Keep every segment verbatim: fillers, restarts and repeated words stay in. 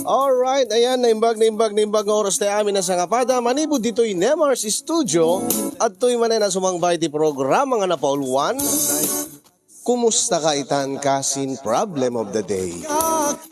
Alright, ayan, naimbag, naimbag, naimbag nga oras tayo amin a sangapada. Manipud ditoy Nemar's Studio, adtoy manen a sumangba iti programa nga napauluan. Kumusta ka itan, kasin? Problem of the day.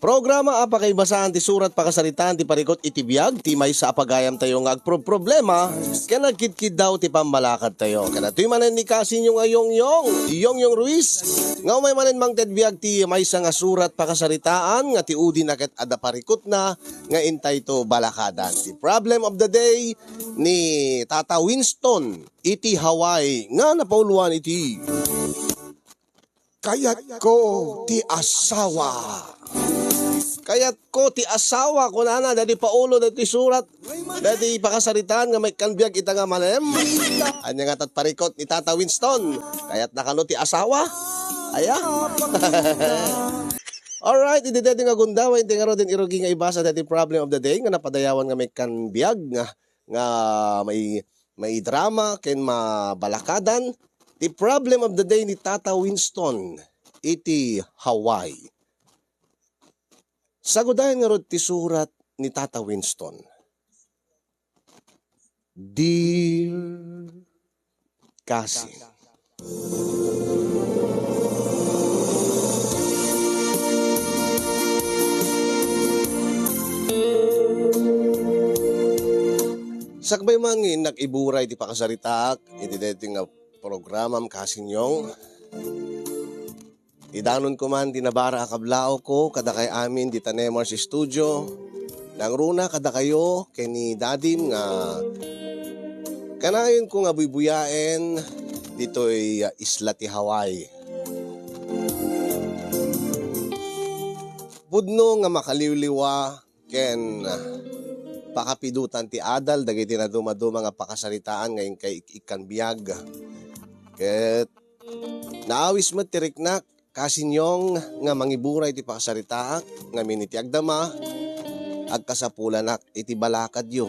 Programa a pakaibasaan ti surat pakasaritaan ti parikut iti biag ti maysa a pagayam tayo nga agproproblema ken agkidkiddaw ti pammalakad tayo. Ken adtoy manen ni kasinyo nga Yongyong, Yongyong Ruiz, nga umay manen mangted biag ti maysa nga surat pakasaritaan nga ti udina ket adda parikutna nga intayto balakadan. Ti problem of the day ni Tata Winston iti Hawaii nga napauluan iti Kayatko ti asawa. Kayatko ti asawa, kunana, dati paulo, dati surat, dati pakasaritaan nga maikkan biag ita nga malem. Anya nga tat parikut ni Tata Winston? Kayatna kano ti asawa? Aya? Alright, idi dati nga gundaway, inti ngaruden irugi nga ibasa dati problem of the day nga napadayawan nga maikkan biag nga, nga may, may drama ken mabalakadan. Ti problem of the day ni Tata Winston iti Hawaii. Sagudayan ngarud ti surat ni Tata Winston. Dear Cousin. Sakbay man nga innak iburay ti pakasaritaak iti daytoy nga programam, kasinyong, idanonko man ti nabara a kablaawko kadakay amin dita Nemar's Studio. Nangruna kadakayo ken ni Dadim nga kanayonko nga buybuyaen ditoy, ah, isla ti Hawaii. Pudno nga makaliwliwa ken, ah, pakapidutan ti adal dagiti nadumaduma nga pakasaritaan nga inkay ik-, ikkan biag. Ket naawis met ti riknak, kasinyong, nga mangiburay ti pakasaritaak, ngamin iti agdama, agkasapulanak iti balakadyo.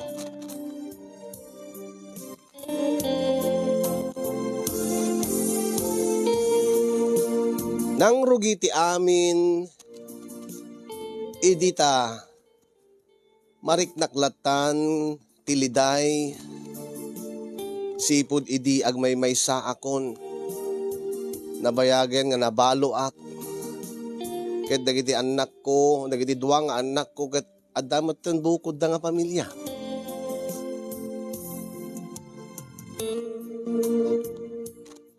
Nangrugi ti amin idi ta mariknak lattan ti liday, sipud idi agmaymaysaakon, nabayagen nga nabaloak. Ket dagiti annakko, dagiti dua nga annakko, ket adda metten bukodda nga pamilia.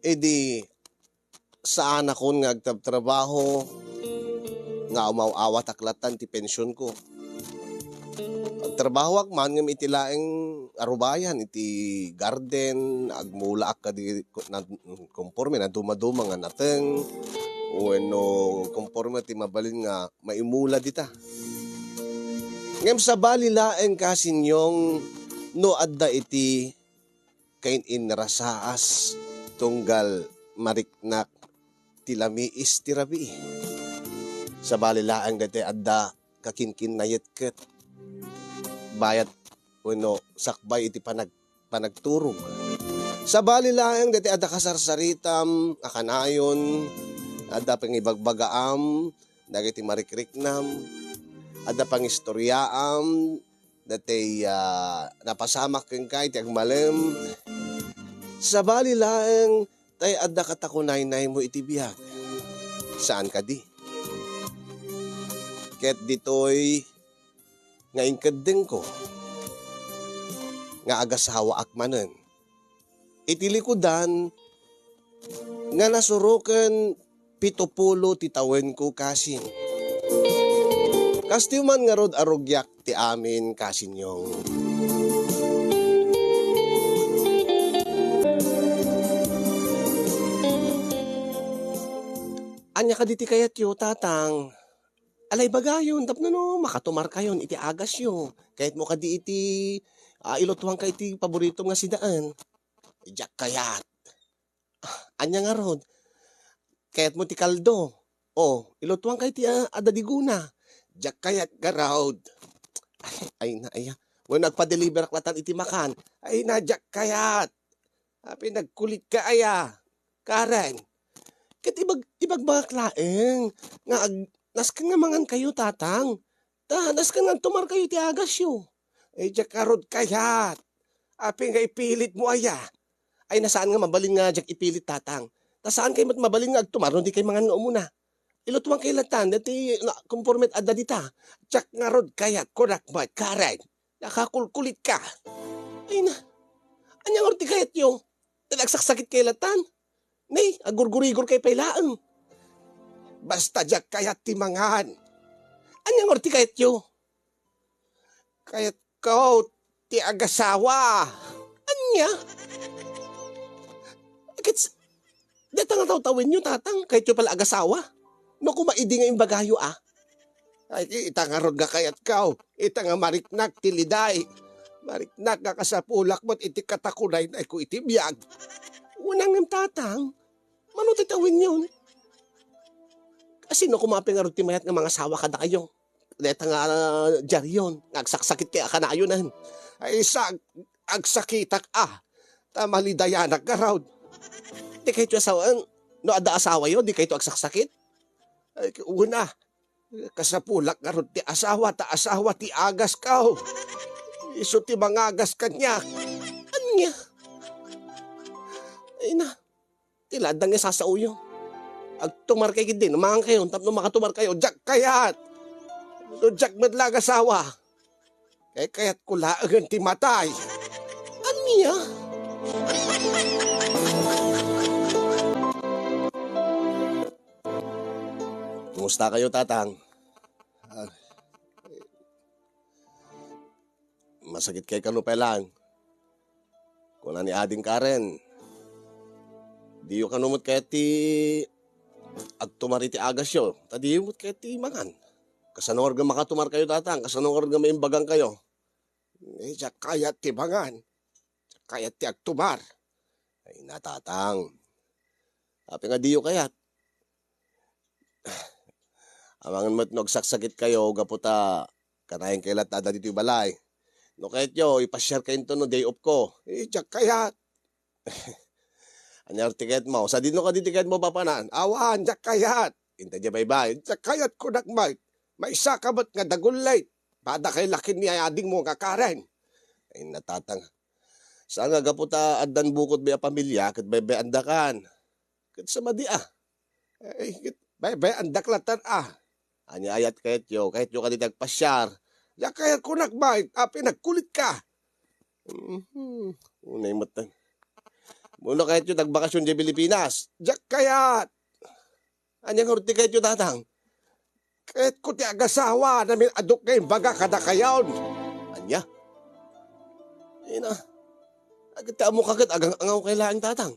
Idi saanakon nga agtrabtrabaho, nga umaw-awatak lattan ti pensionko. Agtrabahoak man ngem iti laeng arubayan, iti garden, agmulaak kadi, na, konporme nadumaduma nga nateng, wenno konporme ti mabalin nga maimula dita. Ngem sabali laeng, kasinyong, no adda iti kain-inrasaas tunggal mariknak ti lamiis ti rabii. Sabali laeng daytoy adda kakinkinnayetket bayat wenno sakbay iti panag-, panagturog. Sabali laeng daytoy adda kasarsaritam a kanayon, adda pangibagbagaam dagiti marikriknam, adda pangistoriaam, daytoy, ah, napasamak kenka iti agmalem. Sabali laeng tay adda katakunaynaymo iti biag. Saan kadi? Ket ditoy nga inkeddengko nga agasawaak manen. Iti likudan nga nasuroken pito pulo ti tawenko, kasin. Kastoy man ngarud a rugiak ti amin, kasinyong. Ania kadi ti kayatyo, tatang? Ala, ibagayon tapno no makatumarkayon iti agasyo. Kayatmo kadi iti, ah, ilutuanka iti paboritom nga sidaen? Diak kayat. Ah, ania ngarud? Kayatmo ti kaldo? O, ilutuanka iti, ah, adda digona? Diak kayat ngarud. Ay, ay na, aya. Wenno agpadeliverak latan iti makan? Ay na, diak kayat. Apay, nagkulitka aya, Karen? Ket ibag-, ibagbagak laeng nga ag-, Nasken nga mangankayo, Tatang. Ta, nasken nga agtumarkayo ti agasyo. Ay, diak ngarud kayat. Apay nga ipilitmo aya? Ay, na saan nga mabalin nga diak ipilit, Tatang. Ta saan kay met mabalin nga agtumar no di kay mangan nga umuna. Ilutuan kay latan, dati na, konforme adda dita. Diak ngarud kayat, kunak met, Karen. Nakakulkulit ka. Ay na, anya ngarud ti kayatyo? Nagsaksakit kay latan. Nay, agurgurigor kay pay laeng. Basta diak kayat ti mangan. Anya ngarud ti kayatyo? Kayatko ti agasawa. Anya? Ket s-, deta nga tawtawenyo, Tatang, kayatyo pala agasawa? No kuma idi nga imbagayo, a? Ay, ita ngarud nga kayatko. Ita nga mariknak ti liday. Mariknak nga kasapulak met iti katakunay na iti biag. Una ngem, Tatang, mano ti tawenyon? Kasino kuma pay ngarud ti mayat nga mangasawa kadakayo? Deta nga, ah, diaryon, nga agsaksakit kay a kanayon, eh. Ay, sa ag-, agsakitak, a. Ta malidayanak ngarud. Di kayto asawa, no adda asawayo, di kayto agsaksakit? Ay, una, kasapulak ngarud ti asawa, ta asawa ti agasko. Isu ti mangagas kaniak. Ania? Ay na, ti ladang nga sasaoyo. Agtumar kay gid din, mangan kayo, tapno makatumar kayo. Diak kayat! No diak met la agasawa, kay kayatko laengen ti matay. Ania? Kumusta kayo, Tatang? Ah, masakit kay kano pay laeng. Kuna ni Ading Karen, diyo kano met kayat ti agtumar iti agasyo, ta diyo met kayat ti mangan. Kasano nga makatumar kayo, Tatang? Kasano nga maimbagan kayo? Eh, diak kayat ti mangan. Diak kayat ti agtumar. Ay na, Tatang. Apay nga diyo kayat? Amangan met no agsaksakit kayo, gapu ta kanayon kay lat adda ditoy balay. No kayatyo, ipasiar kayo no day off ko. Eh, diak kayat. Ania ti kayatmo? Sadino kadi ti kayatmo papanan? Awan, diak kayat. Inta diay baybay. Diak kayat kunak met. Maysaka met nga dagullit. Pada kay lakin ni adingmo nga Karen. Ay na, Tatang. Saan nga gapu ta addan bukod bay a pamilia ket baybay-andakan. Ket sa madi a. Ay, ket baybay-andak latan a. Ania ayat kayatyo? Kayatyo kadi ti agpasiar? Diak kayat kunak met, apay nagkulitka. Mhm. Unay met. Mano kayatyo ti agbakasyon diay Pilipinas? Diak kayat. Ania ngarud ti kayatyo, Tatang? Kayatko ti agasawa, namin-adok nga imbaga kadakayon. Ania? Ina, agit ti ammok ket agang-angaw kay laeng, Tatang.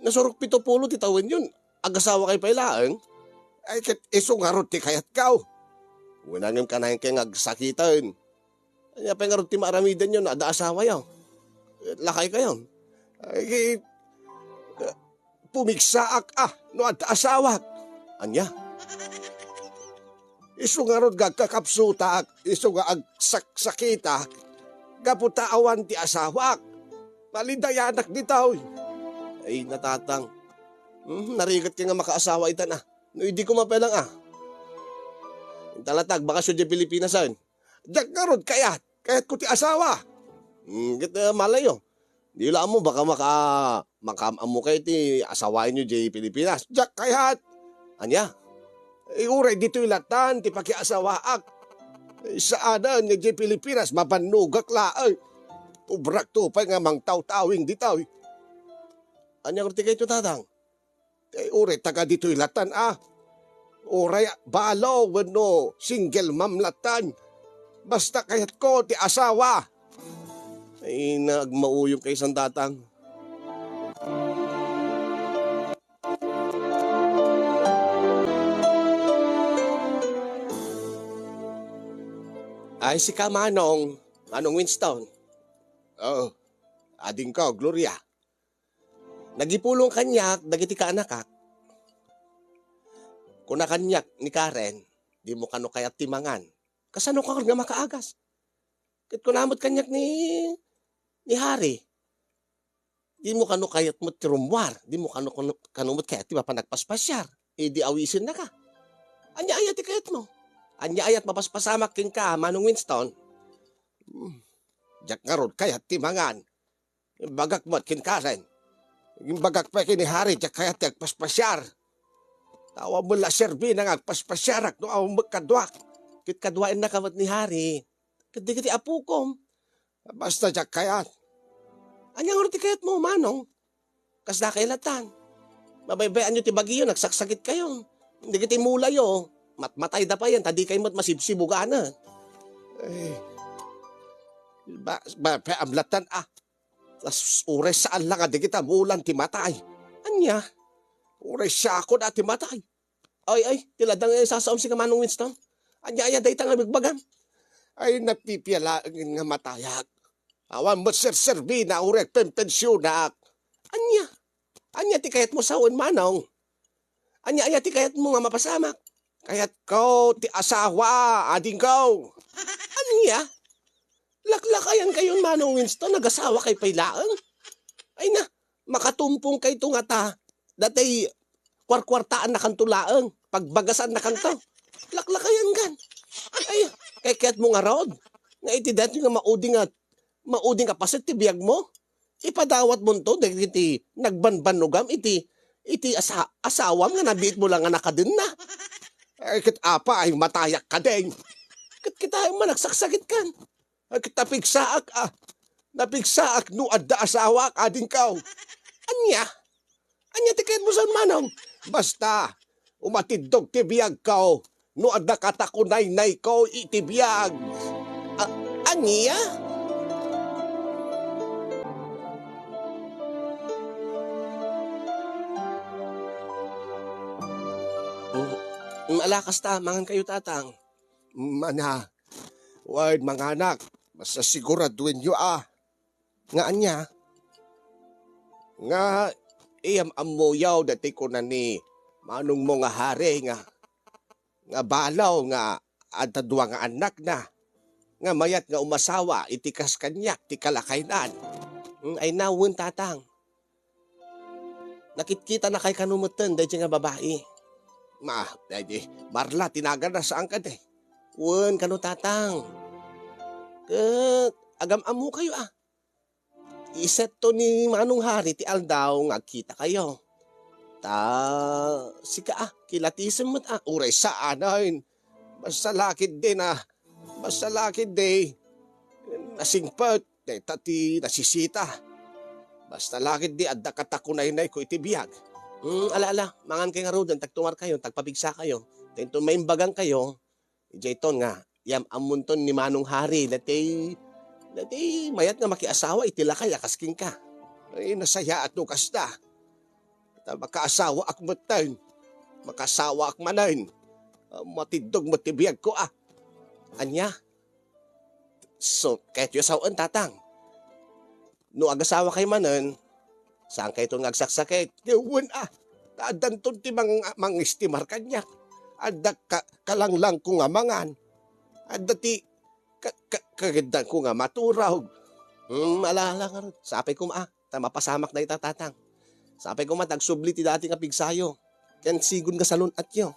Nasurok pito pulo ti tawenyon, agasawa kay pay laeng? Ay, ket isu ngarud ti kayatko. Wen, ngem kanayon kay nga agsakiten. Ania pay ngarud ti maaramidenyo no adda asawayo? Lakay kayo. Ay, eh, pumigsaak a no adda asawak. Ania? Isu ngarud nga agkakapsutak, isu nga agsaksakitak, gapu ta awan ti asawak. Malidayanak ditoy. Ay, na, Tatang. Hmm, narigat ka nga makaasawa itan a. No idi koma pay lang a. Inta latag, bakasyon diay Pilipinas, ay. Diak ngarud kayat. Kayatko ti asawa. Hmm, ket, eh, malayo. Di la ammo, baka maka-, makaam-ammo kayo ti asawaenyo diay Pilipinas. Diak kayat. Ania? Eh, uray ditoy latan ti pakiasawaak. Eh, saanen nga diay Pilipinas, mabannogak laeng. Ubrak to pay nga mangtawtawing ditoy. Ania ngarud ti kayatyo, Tatang? Ti uray taga ditoy latan a. Uray balo wenno single mom latan. Basta kayatko ti asawa. Ay, nagmauyong kay San Tatang. Ay, sika, Manong, Manong Winston. Oh, adingko, Gloria. Nagipulong kaniak dagiti kaanakak. Kuna kaniak ni Karen, "Dimo kano kayat ti mangan? Kasano ka nga makaagas?" Ket kuna met kaniak ni, ni Harry, "Dimo kano kayat met ti rummuar? Dimo kano, kano, kano met kayat ti mapan agpaspasiar? Idi awisennaka." Ania aya ti kayatmo? Ania aya ti mapaspasamak kenka, Manong Winston? Hmm, diak ngarud kayat ti mangan. Imbagak met ken Karen. Imbagak pay ken ni Harry, diak kayat ti agpaspasiar. Ta awan met la serbina nga agpaspasiarak no awan met kaduak. Ket kaduaennaka met ni Harry. Ket dagiti apokom. Basta diak kayat. Ania ngarud ti kayatmo, Manong? Kasdakay latan. Mabaybay-anyo ti bagiyo, nagsaksakitkayo. Dagiti mulayo, matmatayda payen, ta dikay met masibsibugana. Eh, ba, ba, pa, amlatan, ah. Tas uray saan la nga dagita mulan ti matay. Ania? Uray siakon a ti matay. Ay, ay, ti ladang nga isasaom si Manong Winston. Ania aya dayta nga ibagbagam? Ay, napipia laeng nga matayak. Awan met serserbina uray agpenpensionak. Ania? Ania ti kayatmo sawen, Manong? Ania aya ti kayatmo nga mapasamak? Kayatko ti asawa, adingko. Ania? Laklakayankayon, Manong Winston, agasawakay pay laeng. Ay na, makatumpongkayto ngata, datay kuarkuartaannakanto laeng, pagbagasannakanto. Laklakayankan. Ay, kayatmo ngarud, nga iti daytoy nga maudi nga, maudi nga paset ti biagmo, ipadawatmonto dagiti nagbanbannogam iti, iti asa-, asawam nga nabiitmo la nga nakadenna. Ay, ket apay, matayak kadeng. Ket kitaem man, nagsaksakitkan. Ay, ket napigsaak, ah. Napigsaak no adda asawak, adingko. Ania? Ania ti kayatmo sawen, Manong? Basta, umatiddog ti biagko no adda katakunaynayko iti biag. A-, ania? Mm, mm, ala kasta, mangankayo, Tatang. Mm, ania? Wen, manganak, basta siguraduenyo, ah. Nga ania? Nga iyam-ammoyo daytoy kuna ni manongmo nga Harry nga, nga balo nga adda dua nga annakna, nga mayat nga umasawa iti kas kaniak ti kalakaynan. Mm, ay na, wen, Tatang. Nakitkitanakay kano metten daytoy nga babai. Ma, daydi, Marla ti naganna, saan kadi? Wen, kano, Tatang. Ket agam-ammokayo, a. Isetto ni Manong Harry ti aldaw nga agkitakayo. Ta, sika, a, kilatisem met, a. Uray saanen. Basta la ketdi na, basta la ketdi nasingpet, dayta ti nasisita. Basta la ketdi adda katakunaynayko iti biag. Hmm, ala, ala, mangankay ngaruden, ta agtumarkayo, ta agpapigsakayo. Ta inton maimbagangkayo, idiayton nga, iyam-ammonton ni Manong Harry, daytoy, daytoy mayat nga makiasawa iti lakay a kas kenka. Ay, nasayaat no kasta. Ta makaasawaak metten. Makaasawaak manen. Ah, matiddog met ti biagko, a. Ania? So, kayatyo sawen, Tatang? No agasawakay manen, saankayton nga agsaksakit. Wen, a. Ta addanton ti mang-, mangestimar kaniak. Adda ka-, kalanglangko nga mangan. Adda ti ka-, ka-, kagiddanko nga maturog. Hmm, ala, ala ngarud. Sapay koma, a. Ta mapasamak dayta, Tatang. Sapay koma ta agsubli ti dati nga pigsayo ken sigun nga salun-atyo.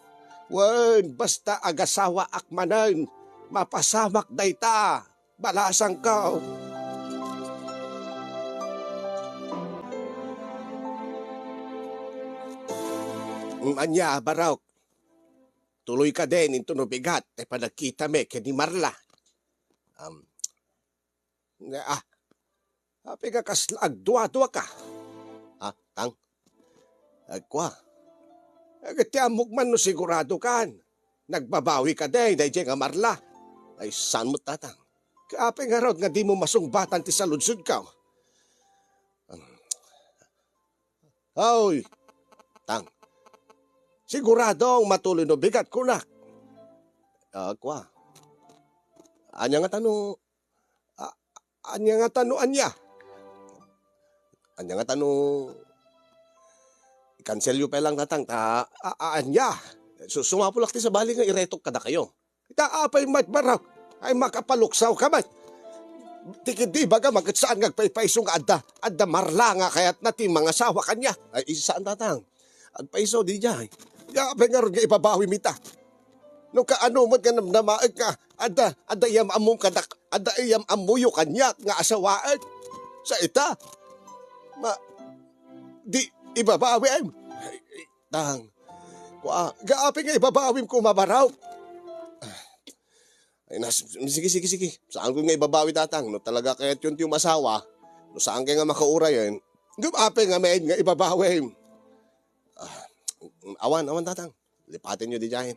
Wen, basta agasawaak manen, mapasamak dayta. Balasangko. Mm, ania, Barok? Tuloy kadin inton no bigat ti panagkitami ken ni Marla. Am, nga, ah, apay nga kasla agduaduaka? Ah, Tang? Agkua. Agay ti ammok man no sigurado kan. Nagbabawi ka, day, daydiay nga Marla. Ay, saan met, Tatang? Apay ngarud nga dimo masungbatan ti saludsodko? Hoy, Tang. Siguradong matuloy no bigat, kunak. Ah, kua. Ania ngata no, a-, ania ngata no ania? Ania ngata no ikanselyo pay lang, Tatang, ta, a-, a-, ania? Su-, sumapulak ti sabali nga iretok kadakayo. Ita apay met, Barok? Ay, makapaluksawka met. Ti ketdi ibagam ket saan nga agpaypayso nga adda, adda Marla nga kayatna ti mangasawa kaniak. Ay, saan, Tatang. Agpayso, diay. Apay ngarud nga ibabawim ita? No kaano met nga namnamaek nga adda, adda iyam-ammom kadak, adda iyam-ammoyo kaniak nga asawaek. Sa ita, ma, di ibabawim. Ay, ay, tang. Kua, ga apay nga ibabawim ko, Mama Ralph? Ay, nas-, sige, sige, sige. Saanko nga ibabawi, Tatang. No talaga kayatyon ti umasawa, no saan kay nga makaurayen, ga apay nga maid nga ibabawim? Ah, awan, awan, Tatang. Lipatenyo diay.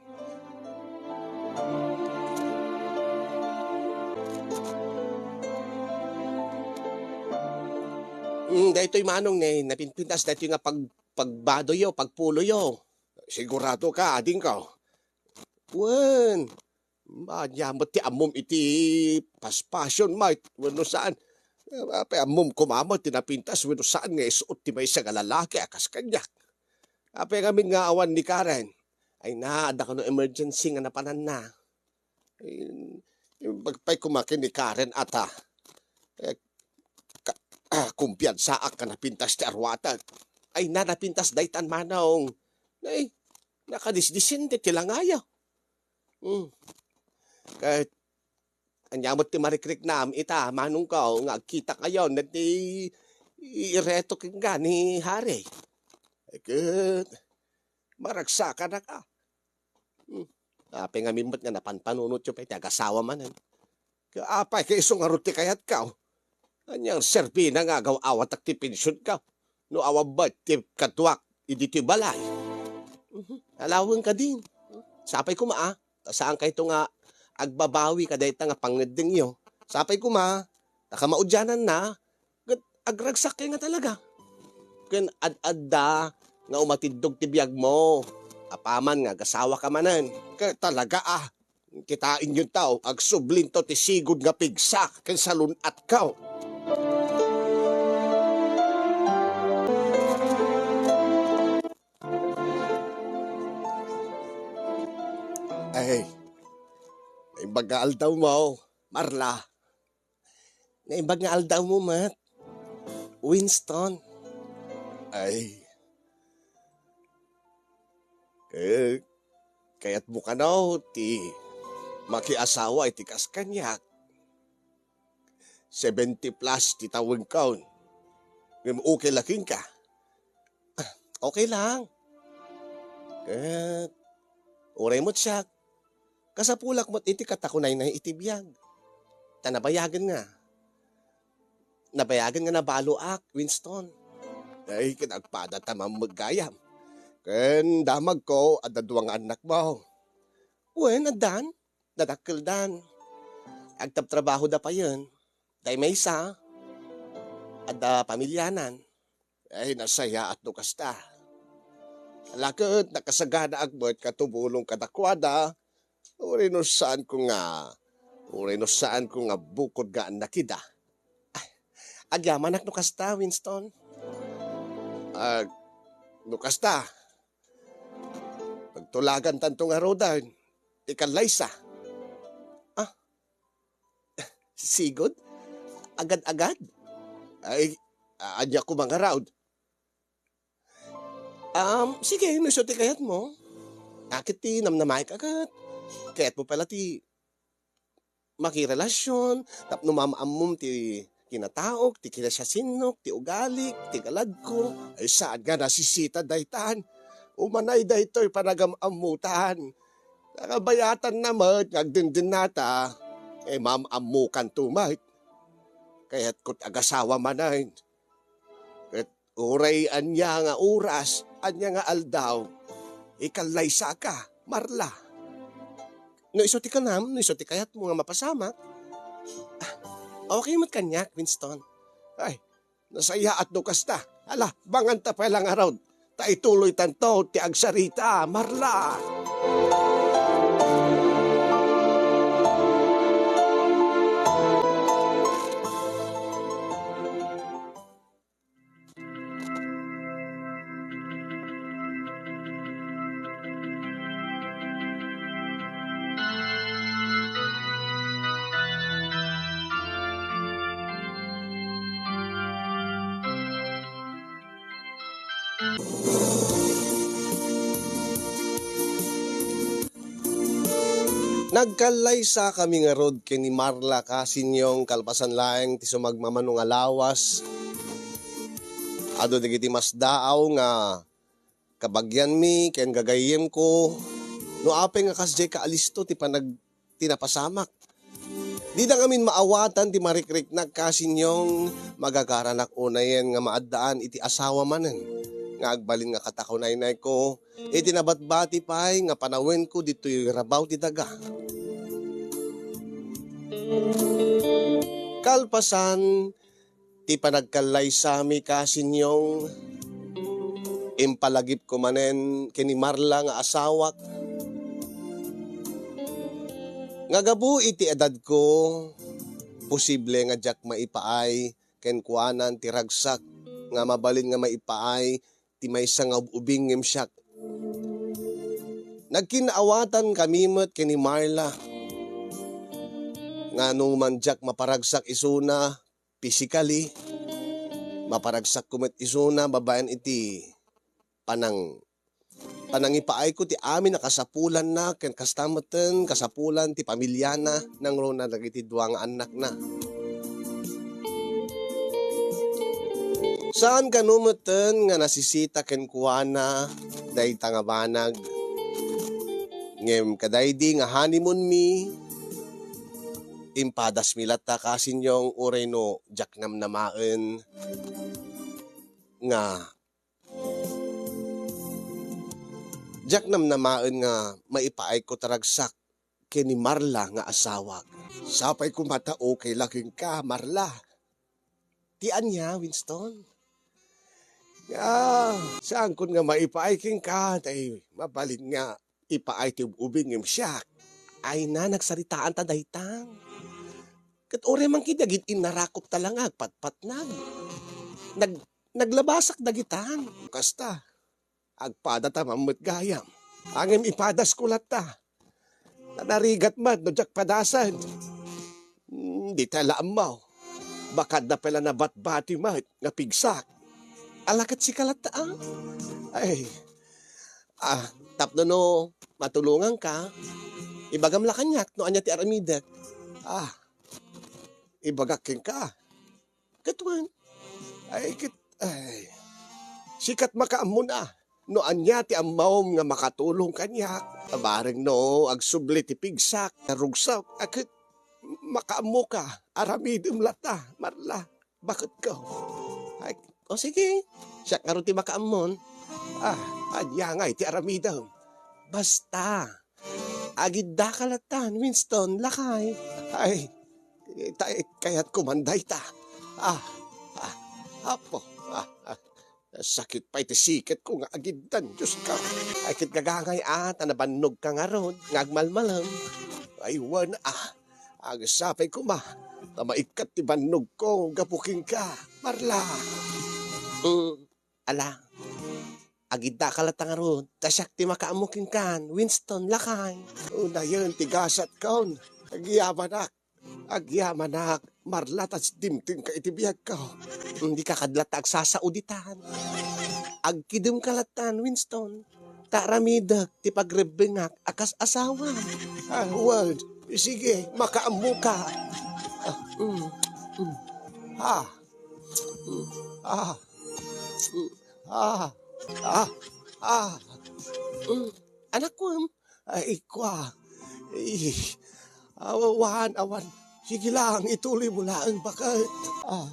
Mm, daytoy manong ne, napinpintas daytoy nga pag-, pagbadoyo, pagpuloyo. Sigurado ka, adingko? Wen, ania met ti ammom iti paspasion, Mike, wenno saan? Apay ammom koma met ti napintas wenno saan nga isuot ti maysa nga lalaki a kas kaniak? Apay ngamin nga awan ni Karen? Ay na, adda kano emergency nga napananna. Ay, imbag pay koma ken ni Karen ata. Eh, ka-, ah, kumpiansaak nga napintas ti arwatak. Ay na, napintas daytan, manong. Ay, nakadisdisente ti langaya. Hmm. Ket ania met ti marikriknam ita, manongko, nga agkitakayon ti ireto kenka ni Harry? Ket maragsakanak a. Hmm. Apay ngamin met nga napanpanunotyo pay ti agasawa manen? Ket apay ket isu ngarud ti kayatko? Ania nga serbina nga agaw-awatak ti pensionko no awan met ti kaduak idi ti balay? Mhm. Alawen kadin. Sapay koma a, ta saankayto nga agbabawi kadayta nga pangngeddengyo. Sapay koma, ta kamaudiananna, ket agragsakkay nga talaga. Ken ad-adda nga umatiddog ti biagmo, apaman nga agasawaka manen. Ket talaga a, kitaenyo tao, agsublinto ti sigud nga pigsak ken salun-atko. Ay, naimbag nga aldawmo, Marla. Naimbag nga aldawmo met, Winston. Ay. Eh, kayatmo kano ti makiasawa iti kas kaniak? Seventy plus ti tawenko. Ngem okay la kenka? Ah, okay lang. Ket uray met siak, kasapulak met iti katakunaynay iti biag. Ta nabayagen nga. Nabayagen nga nabaloak, Winston. Ay, ket agpada ta mammeggayam. Ken damagko, adda dua nga annakmo. Wen, addan. Dadakkeldan. Agtrabtrabahoda payen. Dayta maysa, adda pamilianan. Ay, nasayaat no kasta. Ala ket nakasaganaak met nga tumulong kadakuada, uray no saanko nga, uray no saanko nga bukod nga annakida. Ay, agyamanak no kasta, Winston. Ag-, no kasta, pagtulagantanto ngaruden ti kallaysa. Ah, sigud? Agad-agad? Ay, ania koma ngarud? Um, sige, no isu ti kayatmo. Akin ti namnamaek a ket kayatmo pay la ti makirelasion tapno maam-ammom ti kinataok, ti kinasiasinnok, ti ugalik, ti galadko. Ay, saan nga nasisita daytan? Umanay daytoy panagam-ammotan. Nakabayatanna met nga agdendennata, eh, maam-ammokanto met. Kayatko ti agasawa manen. Ket uray ania nga oras, ania nga aldaw, ikallaysaka, Marla. No isu ti kanam, no isu ti kayatmo nga mapasamak, ah, okay met kaniak, Winston. Ay, nasayaat no kasta. Ala, manganta pay la ngarud. Ta ituloytanto ti agsarita, Marla. Agkallaysakami ngarud ken ni Marla, kasinyong, kalpasan laeng ti sumagmamano nga lawas. Adu dagiti masdaaw nga kabagianmi ken gagayyemko, no apay nga kasdiay kaalisto ti panag-, ti napasamak. Dida ngamin maawatan ti marikriknak, kasinyong, magagaranak unayen nga maaddaan iti asawa manen nga agbalin nga katakunaynayko iti nabatbati pay nga panawenko ditoy rabaw ti daga. Kalpasan ti panagkallaysami, kasinyong, impalagipko manen ken ni Marla nga asawak. Nga gapu iti edadko, posible nga diak maipaay kenkuanan ti ragsak nga mabalin nga maipaay ti maysa nga ub-ubing ngem siak. Nagkinnaawatankami met ken ni Marla nga no man diak maparagsak isuna physically, maparagsakko met isuna babaen iti panang-, panangipaayko ti amin a kasapulanna ken kasta metten kasapulan ti pamiliana nangruna dagiti dua nga annakna. Saan kano metten nga nasisita kenkuana dayta nga banag. Ngem kadaydi nga honeymoonmi, impadasmi latta, kasinyong, uray no diak namnamaen nga Diak namnamaen nga maipaayko ti ragsak ken ni Marla nga asawak. Sapay koma ta okay la kenka, Marla. Ti ania, Winston? Nga, saankon nga maipaay kenka, tay mabalin nga ipaay ti ub-ubing ngem siak. Ay na, nagsaritaan ta dayta. Ket uray man ketdi agid-innarakop ta la nga agpatpatnag. Nag-, naglabasak dagitan. Kasta, agpadata man met gayam. Ngem ipadasko latta. Ta narigat met no diak padasen. Hmm, dita la ammo. Bakadda pay la nabatbati met nga pigsak. Ala ket sika latta, a? Ay. Ah, tapno no matulonganka, ibagam la kaniak no ania ti aramidek. Ah, ibagak kenka. Ket wen, ay, ket, ay, sika ti makaammo na no ania ti ammom nga makatulong kaniak. Bareng no agsubli ti pigsak, narugsak, a ket makaammoka, aramidem latta, Marla, baketko. Ay, o sige, siak ngarud ti makaammon. Ah, ania ngay ti aramidem? Basta, agiddaka lattan, Winston, lakay. Ay, ta-, kayatko man dayta. Ah, ah, Apo, ah, ah, sakit pay ti siketko nga agiddan, Diosko. Ay, ket gagangay a, ta nabannogka ngarud nga agmalmalem. Ay, wen a, agsapay koma, ta maikkat ti bannogko gapu kenka, Marla. Mm. Ala, agiddaka latta ngarud, ta siak ti makaammo kenkan, Winston, lakay. Unayen ti gasatkon, agyamanak, agyamanak, Marla, ta dimtengka iti biagko. Dika kad latta agsasao ditan. Agkidemka lattan, Winston, ta aramidek ti pagrebbengak a kas asawa. Ah, wen, sige, makaammoka. Ah, mm, mm. Ah, mm, ah. Ah, ah, ah. Mm, anakko, em. Ay, kua. Ay, awan, awan. Sige lang, ituloy mo laeng, baket. Ah,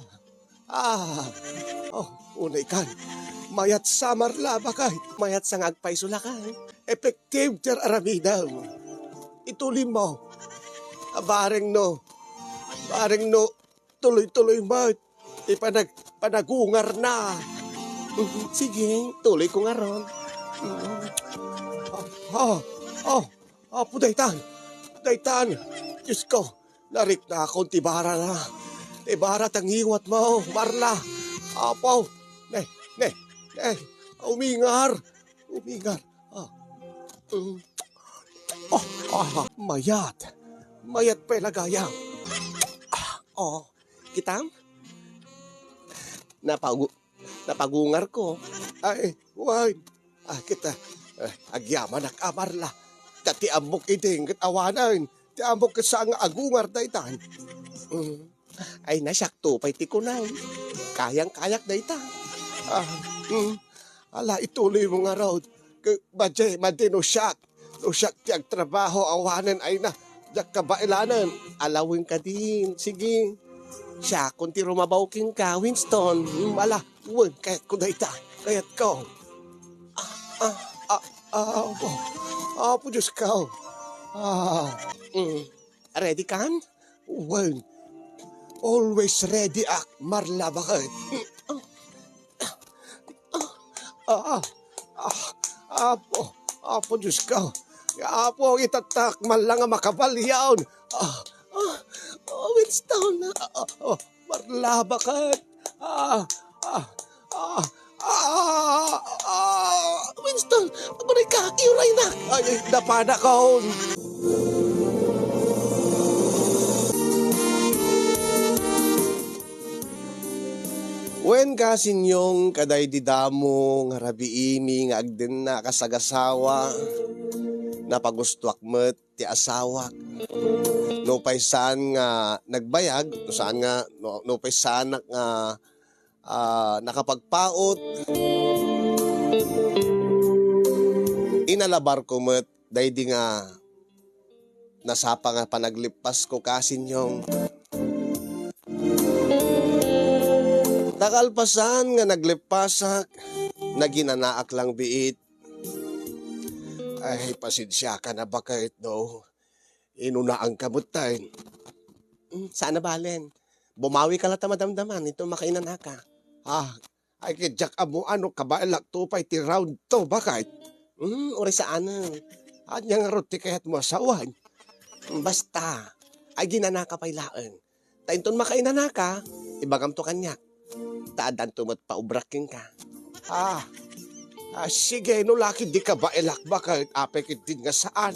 ah. Oh, unay kan. Mayat sa, Marla, baket. Mayat sa nga agpayso lakay. Effective ti aramidem. Ituloy mo. Ah, bareng no. Bareng no. Tuloy-tuloy met ti panag-, panagungarna. Sige, tuloy ko ngarud. Oh, oh, oh, Apo, daytan, daytan. Diosko, nariknakon ti barana. Ti bara ta ngiwatmo, Marla. Apo, ne, ne, ne, umingar, umingar. Ah. Mm. Oh, ah, mayat. Mayat pay la gayam. Ah, oh, kitam? Napagu-, napagungarko. Ay, wen. Ah, kita, eh, agyamanak a, Marla. Ta ti ammok idi ket awanen. Ti ammok ket saan nga agungar daytan. Mm. Ay, na, siakto pay ti kunam. Kayang-kayak dayta. Ah, mm. Ala, ituloymo ngarud. Ke-, madie, madi no siak. No siak ti agtrabaho, awanen, ay na, diak kabaelanen. Ala, wen kadin. Sige. Siakon ti rumabaw kenka, Winston. Mm, ala, wen, kayatko dayta. Kayatko. Ah, ah, ah, ah, Apo. Apo Diosko. Ah, mm. Ready kan? Wen. Always ready ak, marla baket. Ah, ah, ah, Apo, Apo Diosko. Apo, itatak, man lang nga makabalion. Ah, ah, oh, Winston. Ah, ah, oh, marla baket. Ah, ah, ah, ah, ah, Winston, aguray ka, iuray na. Ay, ay, napanak. Wen, Kasinyong, kadaydi damo nga rabiimi nga agdennak a sagasawa, napagustoak met ti asawak. Nupay saan nga nagbayag, no saan nga, no, nupay saanak nga, ah, nakapagpaut, inalabarko met daydi nga nasapa nga panaglippasko, Kasinyong. Ta kalpasan nga naglippasak, naginanaak lang biit. Ay, pasensiaka na, baket, no? Inunaanka metten. Mm, saan a balen. Bumawika latta madamdama, inton makainanaka. Ah, ay, ket diak ammo no kabaelakto pay ti round two, baket. Mm, uray saanen. Ania ngarud ti kayatmo a sawen? Basta, aginanaka pay laeng. Ta inton makainanaka, ibagamto kaniak. Ta addanto met paubrak kenka. Ah, ah, sige, no la ket di kabaelak, baket, apay ketdin nga saan.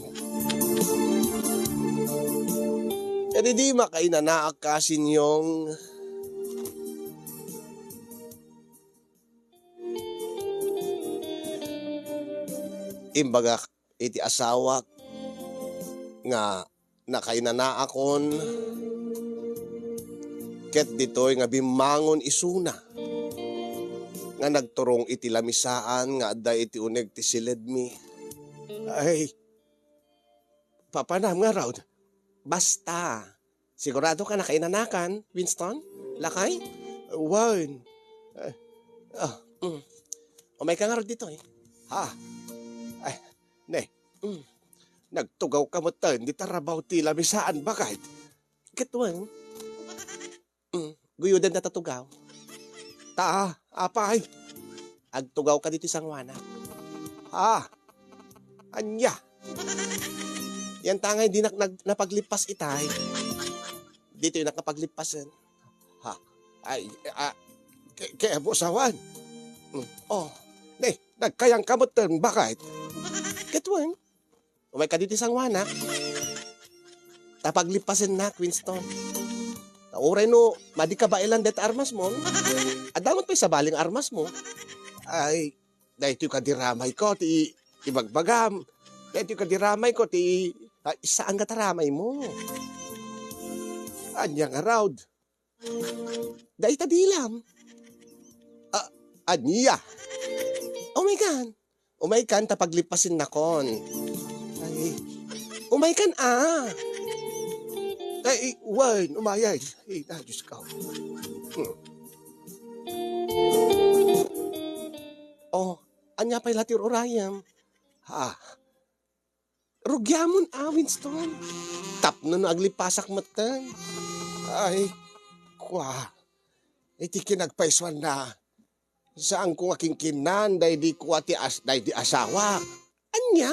Ket idi makainanaak, Kasinyong, imbagak iti asawak nga nakainanaakon, ket ditoy nga bimmangon isuna nga nagturong iti lamisaan nga adda iti uneg ti siledmi. Ay, papanam ngarud. Basta, sigurado ka nakainanakan, Winston? Lakay? Wen. Eh, ah, mm. Umayka ngarud ditoy. Ha? Ay, ne. Mm. Nagtugawka metten dita rabaw ti lamisaan, baket. Ket wen. Mm, guyodenda ta tugaw. Ta, apay? Agtugawka ditoy sangoanak. Ah, ania? Yantangay dinak nag-, napaglippas itay. Ditoy nakapaglippasen. Ha? Ay, ah, ke-, kayatmo sawen? Mm. Oh, ne, nagkayangka metten, baket? Ket wen. Umayka ditoy sangoanak. Ta paglippasennak, Winston. Ta uray no, madi kabaelan dayta armasmo, adda met pay sabali nga armasmo. Ay, daytoy kadi ramayko ti ibagbagam. Daytoy kadi ramayko ti, ah, saan nga ta ramaymo. Ania ngarud? Dayta dilam. Ah, ania? Umaykan. Umaykan ta paglippasennakon. Ay, umaykan a. Ay, wen, umayay. Ay, na, Diyos ko. Hmm. Oh, ania pay la ti ur-urayem? Ha? Rugiamon a, Winston. Tapno no aglippasak metten. Ay, kua. Iti kinagpaysuanna, saanko nga kinkinnan daydi kua ti as-, daydi asawak. Ania?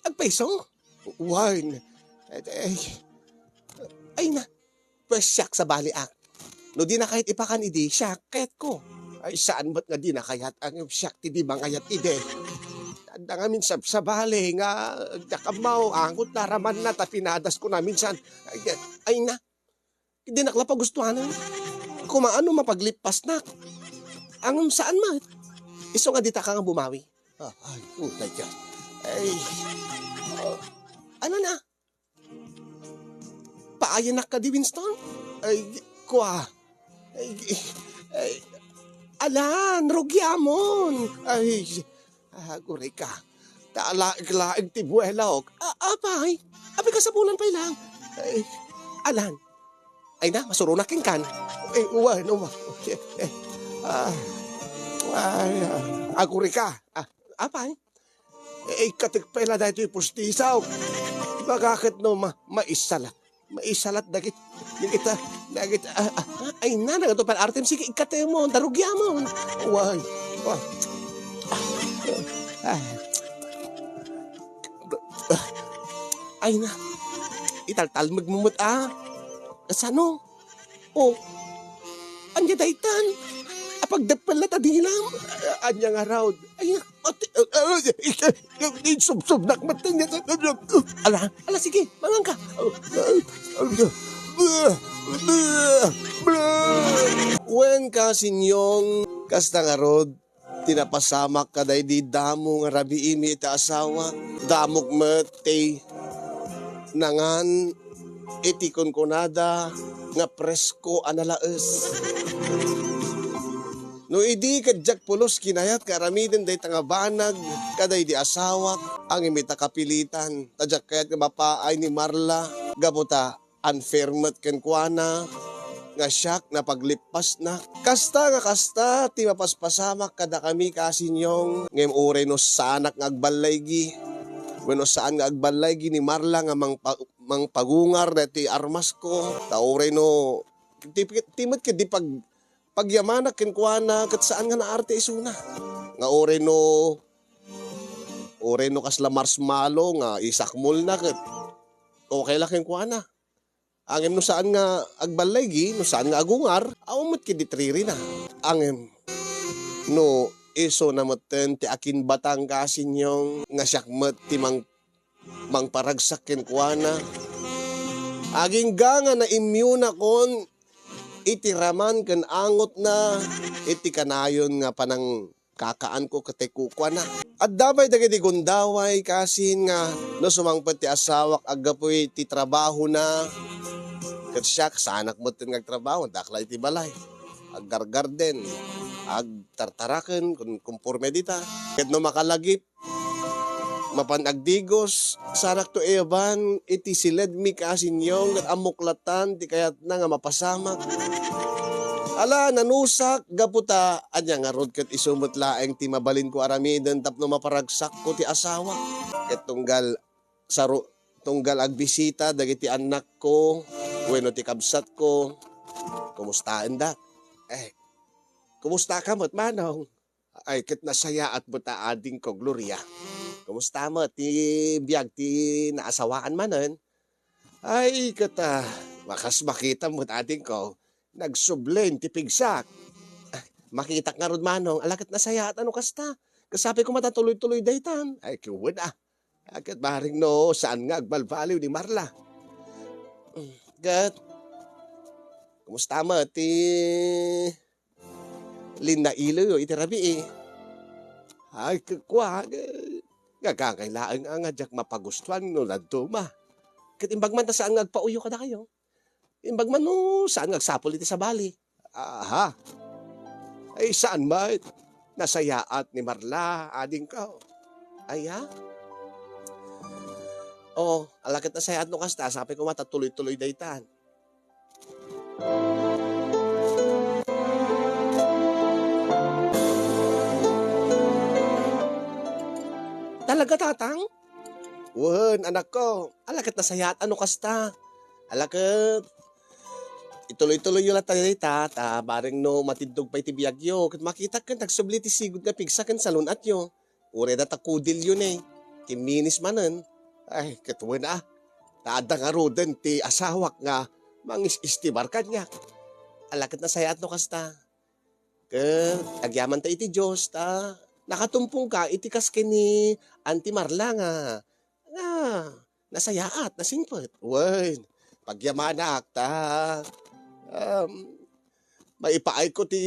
Agpayso? Wen. Ay, ay, ay na. Pues siak sabaliak. No dina kayat ipakan idi, siak kayatko. Ay, saan met nga dina kayat, ngem siak ti di mangayat idi. Adda ngamin sabsabali nga diak ammo, angot naramanna ta pinadasko na minsan. Ay, ay na, dinak la pagustuanen. Kumaano mapaglippasnak. Ngem saan met. Isu nga dita ka nga bumawi. Ah, ay, utay ka. Ay. Oh, ano na? Ayanak kadi, Winston? Ay, kua. Ay, ay, alan, rugiamon. Ay, agurayka. Ta alaeg-laeg ti buelok. A-, apay? Apay, kasapulan pay lang. Ay, alan. Ay na, masuronak kenkan. Eh, uwan, uwan. Ah, ay, ah, agurayka. Ah, apay? Eh, ikkatek pay la daytoy pustisaw. Baka ket no ma-, maisalat. Maisalat dagit-, dagita, dagit-, ah, ah, ay na, nagato pay artem, sige, ikkatemon, ta rugiamon. Way, way. Ah, ah. Ay na. Italtalmegmo met, ah. Sano? Oh. Ania daytan? Apagdeppel la ta dilam. Ania ngarud? Ay, ati, ah, ah, insubsobnak met. Ala, ala, sige, manganka. Wen, Kasinyong, kasta ngarud, ti napasamak kadaydi damo nga rabiimi iti asawak. Damok met ti nangan iti kunkunada nga presko a nalaes. No idi ket diak pulos kinayat nga aramiden dayta nga banag kadaydi asawak, ngem ita kapilitan, ta diak kayat nga mapaay ni Marla gapu ta unfair met kenkuana nga siak napaglippasna. Kasta nga kasta ti mapaspasamak kadakami, Kasinyong, ngem uray no saanak nga agballaygi, wenno saan nga agballaygi ni Marla nga mangpa-, mangpagungar daytoy armasko, ta uray no ti, ti met ketdi pag-, pagyamanak kenkuana ket saan nga naarte isuna. Nga uray no, uray no kasla marshmallow nga isakmolna ket okay la kenkuana. Ngem no saan nga agballaygi, no saan nga agungar, awan met ketdi tririna. Ngem no isuna metten ti akinbatang, Kasinyong, nga siak met ti mang-, mangparagsak kenkuana. Agingga nga naimyonakon iti raman ken angotna iti kanayon nga panangkakaanko ket ti kukuana. Adda pay dagiti gundaway, Kasin, nga no sumangpet ti asawak aggapu iti trabahona, ket siak, saanak metten nga agtrabaho, dakla iti balay. Aggargarden, agtartaraken, kon-, konporme dita. Ket no makalagip, mapan agdigos, saanakto eban iti siledmi, Kasinyong, ket ammok latta ti kayatna nga mapasamak. Ala, nanusak, gapu ta ania ngarud ket isu met laeng ti mabalinko aramiden tapno maparagsakko ti asawak. Ket tunggal saru-, tunggal agbisita dagiti annakko wenno ti kabsatko, kumustaendak? Eh, kumustaka met, manong? Ay, ket nasayaat met a adingko, Gloria. Kumusta met ti biag ti naasawaan manen? Ay, ket, ah, bakas makitam met adingko. Nagsubli ti pigsak. Ah, makitak ngarud, manong. Ala, ket nasayaat a no kasta. Ket sapay koma ta tuloy-tuloy daytan. Ay, ket wen, ah. Ah, ket bareng no saan nga agbalbaliw ni Marla. Ket, kumusta met ti linnailoyo iti rabii? Ay, kua, nga agangay laeng a nga diak mapagustuan no dadduma. Ket imbag man ta saan nga agpauyo kadakayo. Imbag man no saan nga agsapul iti sabali. Aha. Ay, saan met? Nasayaat ni Marla, adingko. Aya? Oh, ala ket nasayaat no kasta, sapay koma ta tuloy-tuloy daytan. Talaga, Tatang? Wen, anakko. Ala ket nasayaat a no kasta. Ala ket ituloy-tuloyyo latta dayta, ta bareng no matiddog pay ti biagyo, ket makitak ken agsubli ti sigud nga pigsa ken salun-atyo. Uray data kudilyo ne, kimminis manen. Ay, ket wen a, ta adda ngaruden ti asawak nga mangis-estibar kaniak. Ala ket nasayaat no kasta. Ket agyamanta iti Dios ta nakatumpongka iti kas ken ni Auntie Marla nga, nga nasayaat, nasingpet. Wen, pagyamanak ta, um, maipaayko ti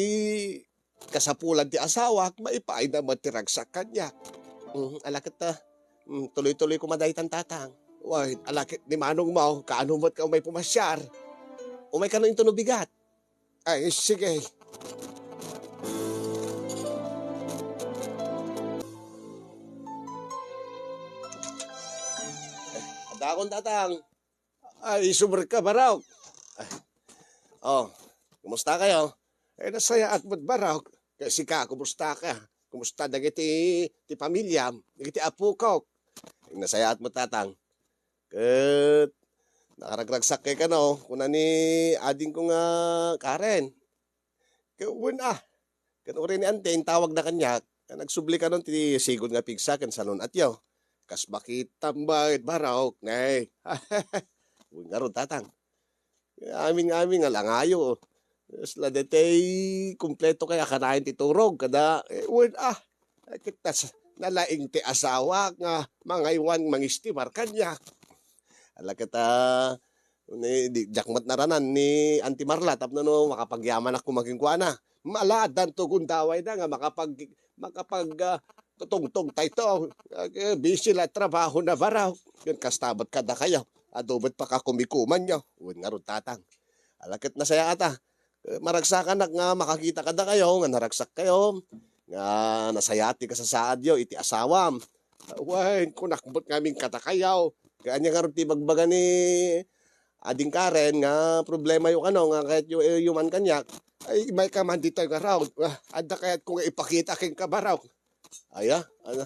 kasapulan ti asawak, maipaayna met ti ragsak kaniak. Mm, ala ket ta, mm, tuloy-tuloy koma daytan, Tatang. Wen, ala ket ni manongmo, kaano met ka umay pumasiar? Umay kano inton ubigat. Ay, sige. Adakon, Tatang. Ay, isumrek ka, Barok. Ay. Oh, kumusta kayo? Ay, nasayaat met, Barok. Kay sika, kumusta ka? Kumusta dagiti ti pamilyam, dagiti apokok? Nasayaat met, Tatang. Ket nakaragragsak kay kano, kuna ni adingko nga Karen. Ket wen, ah, ket uray ni Ante intawagna kaniak, nga nagsubli kanon ti sigud nga pigsa ken salun-atyo. Kas makitam met, Barok, ne. Wen ngarud, Tatang. Amin-amin nga langayo. Kasla daytoy kumpleto kay a kanayon ti turog kada, eh, wen, ah, ket tas nalaing ti asawak nga mangaywan mangistimar kaniak. Ala ket, ah, ni, di, diak met naranan ni Auntie Marla tapno no makapagyamanak koma kenkuana. Ala, addanto gundawayna nga makapag-, makapag-, ah, tutungtong tayo. Ah, busy la trabahona, Barok. Ken kasta met kadakayo. Adu met pakakumikumanyo. Wen ngarud, Tatang. Ala ket nasayaat a. Eh, maragsakanak nga makakita kadakayo, nga naragsak kayo, nga nasayaat ti kasasaadyo iti asawam. Wen, kunak met ngamin kadakayo. Ket ania ngarud ti ibagbaga ni Ading Karen nga problemayo kano nga kayatyo, eh, iuman kaniak? Ay, imayka man ditoy ngarud. Ah, adda kayatko nga ipakita kenka, Barok. Aya, ano?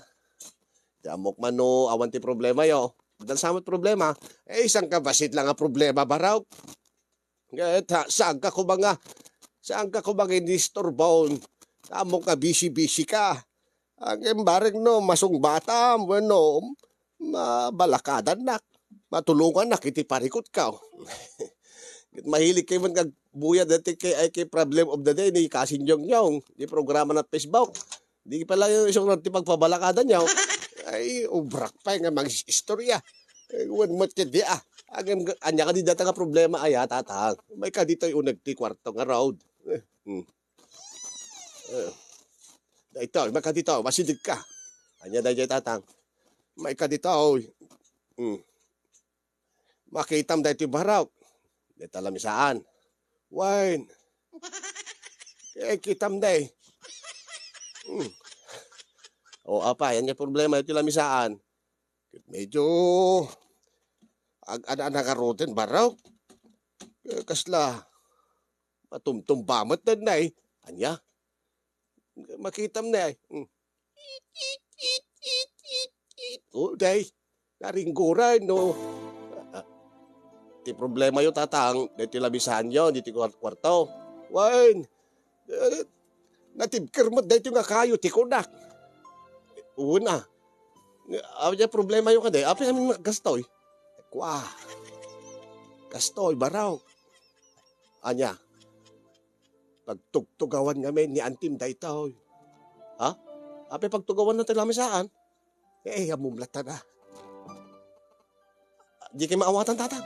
Ti ammok man no awan ti problemayo. Adda sa met problema. Eh, saan ka bassit lang nga problema, Barok? Ket ha, saanka koma nga, saanka koma nga inistorbon? Ammok nga busy-busy ka. Ngem barek no masungbatam wenno mabalakadannak, matulongannak iti parikutko. Ket mahilig kayo met nga agbuyad dati kay, ay, kay Problem of the Day ni Kasingyongyong, di programa na Facebook. Di pala yung isang ti pagpabalakadanyo. Ay, ubrak pay nga mag-istorya. Eh, wen met ket di, ah. Agem, ania kadi dayta nga problema aya, Tatang? Imayka ditoy uneg ti kuarto ngarud. Eh, hmm. Eh. Daytoy, imayka ditoy, masidegka. Ania daytoy, Tatang? Imayka ditoy. Hmm. Makitam daytoy, Barok. Dayta lamisaan. Wen. Eh, kitam day. Hmm. O, apay, ania problema iti lamisaan? Ket medyo ag-, ana-, ana ngaruden, Barok. Eh, kasla matumtumba met den, nay. Ania? Makitam, nay. Hmm. O, day, naringguran, no? Ah, ah. Ti problemayo, Tatang, daytoy lamisaanyo, ditoy kuar-, kuarto. Wen, eh, natibker met daytoy nga kayo, ti kunak. Wen, ah. Apay ti problemayo kadi? Apay amin nga gastoy? Kua. Gastoy, Barok. Ania? Pagtugtugawan ngamin ni Antim daytoy. Ha? Apay pagtugawan na ti lamisaan? Eh, ammom latta na. Di kay maawatan, Tatang.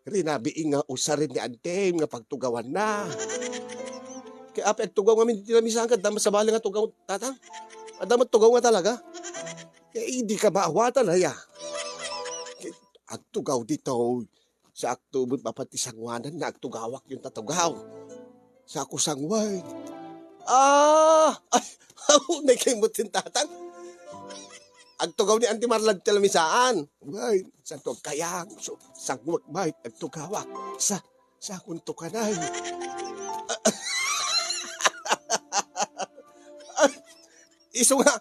Rinabii nga usaren ni Antim nga pagtugawan na. Kay apay agtugaw ngamin ti lamisaan, ket adda met sabali nga tugaw, Tatang? Adda met tugaw nga talaga? Kay di ka maawatan, aya. Kay agtugaw ditoy. Sakto met mapan ti sangoananna, agtugawak yun tatugaw. Sako sangoan. Ah! Ay, aw, nagkaymot din, Tatang. Agtugaw ni Auntie Marla ti lamisaan. Wen, santo kayang, so, sangoak met, agtugawak. Sa, sakon to kanay. Ay, isu nga,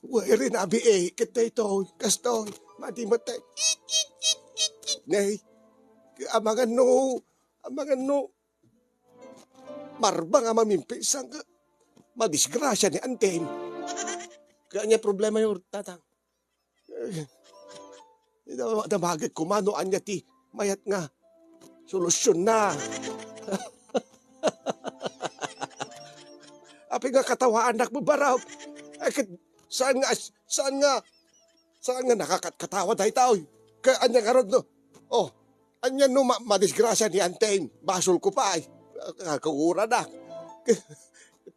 Wen, rinabii, ket daytoy, kastoy, madi met tay, it, it, it, it, it, nay. Amangan no, amangan no, marbang a mamimpisan, madisgrasia ni Antim. Kaya ania problemayo, Tatang? Eh, Ida-, damagek koma no ania ti mayat nga solusyon na. Apay nga katawaannak, Barok? Ay, ket, saan nga, saan nga, saan nga nakakatkatawa daytoy? Kay ania ngarud no? Oh, ania no ma-, madisgrasia ni Antim? Basol ko pay. Kaguguran na.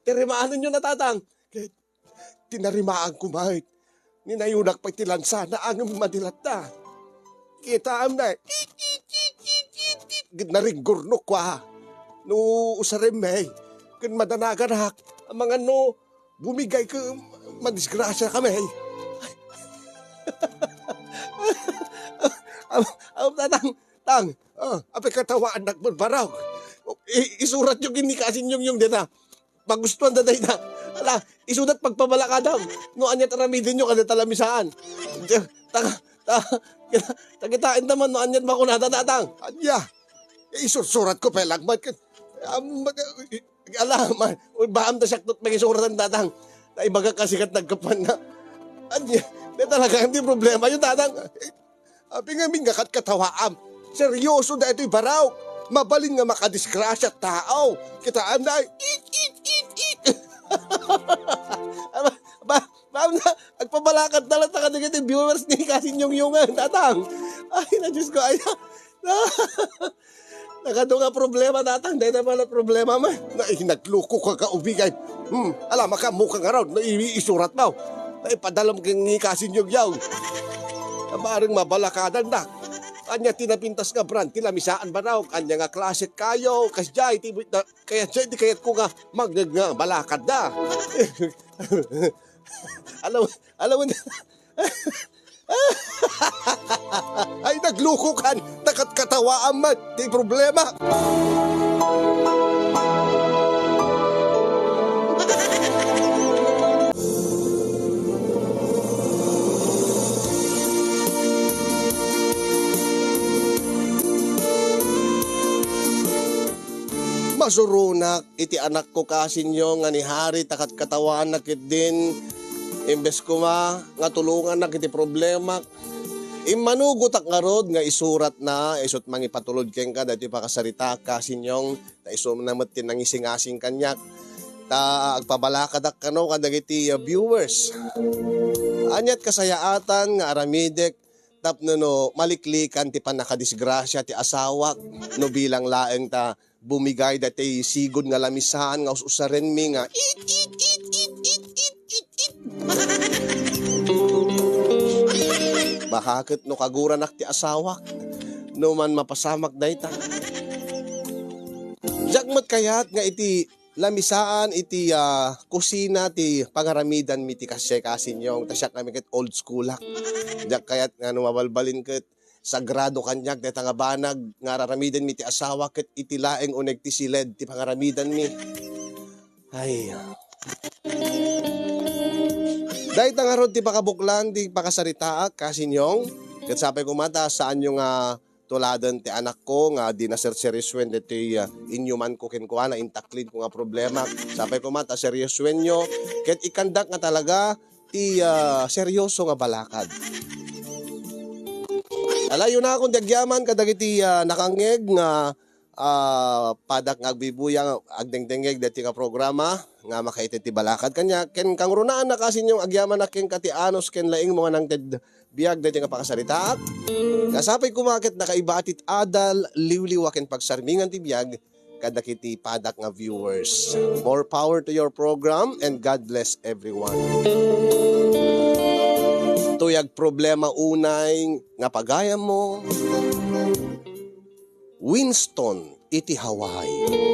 Tirimaanenyo na, Tatang. Ket, Tinarimaan ko met. Ninayonak pay ti lansana, ngem madi latta. Kitaem na, naringgurnok kua. No usarem, eh, ken madanaganak, amangan no bumigay ket madisgrasya kami. Am, am, tatang, tang, ah, apay katawaannak met, Barok? I-, isuratyo ken ni Kasinnyongnyon dita. Magustuan da dayta. Ala, isuda pagpabalakadam. No aniat aramidenyo kada talamisaan. Ta, ta, ta, ta, kitaen ta man no aniat makunada, tatang. Ania? Isursuratko pay langmat ket, am, mag-, ala, ma-, baam ta siak met mangisuratan, tatang. Ta ibaga kasi ket naggapuanna. Ania? Di talaga, di problemayo, tatang. Apay ngamin nga katkatawaam? Seryoso daytoy, Barok. Mabalin nga makadisgrasya tao. Kitaem na, it, it, it, it. Aba, ba, ba, agpabalakad na lang ta kadagiti viewers ni Kasinnyongnyon, tatang. Ay, na, Diyos ko, ay. Nakadu nga problema, tatang. Dayta pay la problema man. Na, eh, nagluko ka, kaubigay. Hmm, ala, makaammo ka ngarud. Na, i-, isurat mo. Na, ipadalam ken ni Kasinnyongnyon. Bareng mabalakadan da. Ania ti napintas nga brand ti lamisaan, Barok? Ania nga klase kayo? Kasdiay ti, na, kayat, diay ti kayatko nga mangngeg nga balakad da. Alam, alam mo na. Ay, nagluko kan, ta katkatawaam met ti problema. Masuronak iti anakko, Kasinnyong, nga ni Harry ta katkatawaanna ketdin, imbes koma nga tulongannak iti problemak, immanugotak ngarud nga isuratna, isut' mangipatulod kenka daytoy pakasaritaak, Kasinnyong, ta isuna met ti nangisingasing kaniak. Ta agpabalakadak kano kadagiti, uh, viewers. Aniat kasayaatan nga aramidek tapno no maliklikan ti pannakadisgrasia ti asawak no bilang laeng ta bumigay daytoy sigud nga lamisaan nga us-usarenmi nga it, it, it, it, it, it, it, it. Baka ket no kaguranak ti asawak, no man mapasamak dayta. Diak met kayat nga iti lamisaan iti, ah, kusina ti pangaramidanmi ti kasdiay, Kasinnyong, ta siak ngamin ket old schoolak. Diak kayat nga no mabalbalin ket sagrado kaniak dayta nga banag nga ar-aramidenmi ti asawa ket iti laeng uneg ti siled ti pangaramidanmi. Ay. Dayta ngarud ti pakabuklan ti pakasaritaak, Kasinnyong. Ket sapay koma ta saanyo nga tuladen ti anakko nga di naserseryosoen ditoy, ah, inyumanko kenkuana, intaklinko nga problema. Sapay koma ta seryosoenyo ket ikkandak nga talaga ti, ah, seryoso nga balakad. Alayonakon ti agyaman kadagiti, ah, nakangngeg nga, ah, padak nga agbibuya nga agdengdengngeg daytoy nga programa nga makaited ti balakad kaniak. Ken kangrunaan, Kasinnyong, agyamanak kenka ti anus ken laingmo nga nangted biag daytoy nga pakasaritaak. Nga sapay koma ket nakaiba ti adal, liwliwa ken pagsarmingan ti biag kadagiti padak nga viewers. More power to your program and God bless everyone. Toy agproblema unay nga pagayammo, Winston iti Hawaii.